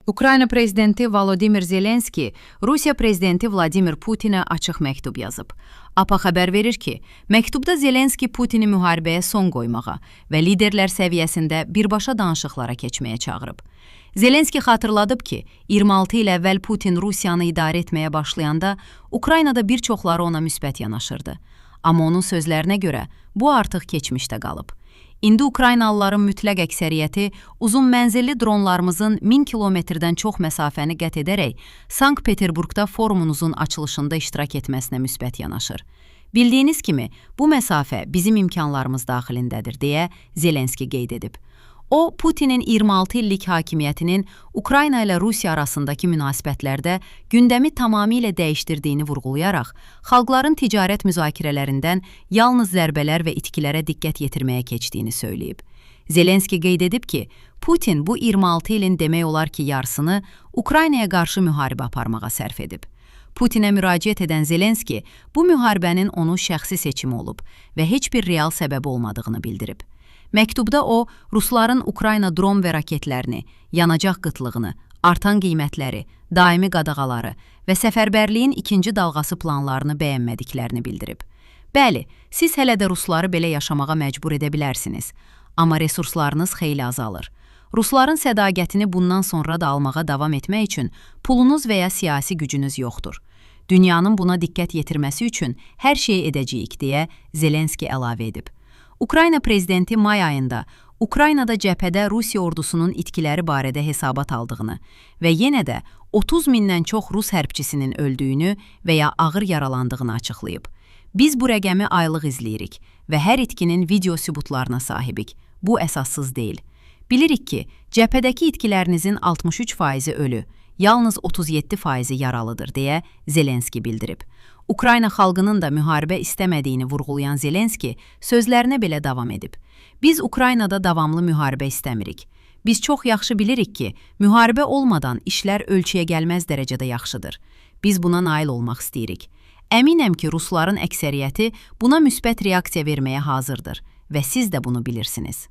Ukrayna prezidenti Volodimir Zelenski Rusiya prezidenti Vladimir Putinə açıq məktub yazıb. APA xəbər verir ki, məktubda Zelenski Putini müharibəyə son qoymağa və liderlər səviyyəsində birbaşa danışıqlara keçməyə çağırıb. Zelenski xatırladıb ki, 26 il əvvəl Putin Rusiyanı idarə etməyə başlayanda Ukraynada bir çoxları ona müsbət yanaşırdı. Amma onun sözlərinə görə bu artıq keçmişdə qalıb. İndi Ukraynalıların mütləq əksəriyyəti uzun mənzilli dronlarımızın 1000 kilometrdən çox məsafəni qət edərək Sankt-Peterburqda forumunuzun açılışında iştirak etməsinə müsbət yanaşır. Bildiyiniz kimi, bu məsafə bizim imkanlarımız daxilindədir, deyə Zelenski qeyd edib. O, Putinin 26 illik hakimiyyətinin Ukrayna ilə Rusiya arasındakı münasibətlərdə gündəmi tamamilə dəyişdirdiyini vurğulayaraq, xalqların ticarət müzakirələrindən yalnız zərbələr və itkilərə diqqət yetirməyə keçdiyini söyləyib. Zelenski qeyd edib ki, Putin bu 26 ilin demək olar ki, yarısını Ukraynaya qarşı müharibə aparmağa sərf edib. Putinə müraciət edən Zelenski bu müharibənin onun şəxsi seçimi olub və heç bir real səbəbi olmadığını bildirib. Məktubda o, rusların Ukrayna dron və raketlərini, yanacaq qıtlığını, artan qiymətləri, daimi qadağaları və səfərbərliyin ikinci dalğası planlarını bəyənmədiklərini bildirib. Bəli, siz hələ də rusları belə yaşamağa məcbur edə bilərsiniz, amma resurslarınız xeyli azalır. Rusların sədaqətini bundan sonra da almağa davam etmək üçün pulunuz və ya siyasi gücünüz yoxdur. Dünyanın buna diqqət yetirməsi üçün hər şeyi edəcəyik, deyə Zelenski əlavə edib. Ukrayna prezidenti may ayında Ukraynada cəbhədə Rusiya ordusunun itkiləri barədə hesabat aldığını və yenə də 30 mindən çox rus hərbçisinin öldüyünü və ya ağır yaralandığını açıqlayıb. Biz bu rəqəmi aylıq izləyirik və hər itkinin video sübutlarına sahibik. Bu əsassız deyil. Bilirik ki, cəbhədəki itkilərinizin 63 faizi ölü, yalnız 37 faizi yaralıdır, deyə Zelenski bildirib. Ukrayna xalqının da müharibə istəmədiyini vurğulayan Zelenski sözlərinə belə davam edib. Biz Ukraynada davamlı müharibə istəmirik. Biz çox yaxşı bilirik ki, müharibə olmadan işlər ölçüyə gəlməz dərəcədə yaxşıdır. Biz buna nail olmaq istəyirik. Əminəm ki, rusların əksəriyyəti buna müsbət reaksiya verməyə hazırdır və siz də bunu bilirsiniz.